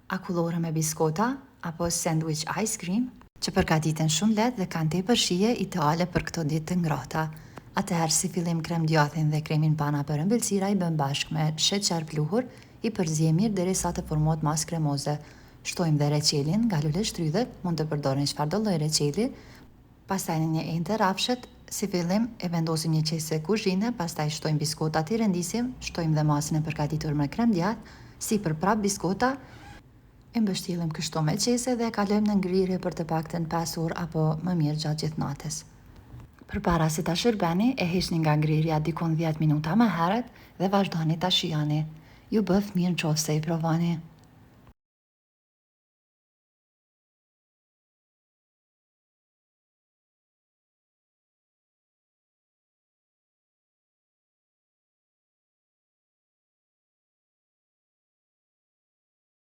Akullore me biskota apo sandwich ice cream, që përgatiten shumë lehtë dhe kanë tepër shije ideale për këto ditë të ngrohta. Atëherë si fillim krem djathin dhe kremin pana për ëmbëlsira i bëjmë bashkë me sheqer pluhur, i përziejmë mirë derisa të formohet masë kremoze. Shtojmë dhe reçelin nga luleshtrydhet, mund të përdorni çfarëdo lloj reçeli, pastaj në një enë të rrafshët, si fillim e vendosim një qese kuzhine, pastaj shtojmë biskotat i rendisim, shtojmë dhe masën e përgatitur me krem djath, sipër prap biskota, e mbështjellim kështu me qese dhe e kalojmë në ngrirje për të paktën 5 orë apo më mirë gjatë gjithë natës. Përpara se ta shërbeni, e hiqni nga ngrirja dikun 10 minuta më herët dhe vazhdoni ta shijoni. Ju bëftë mirë në qoftë se i provoni.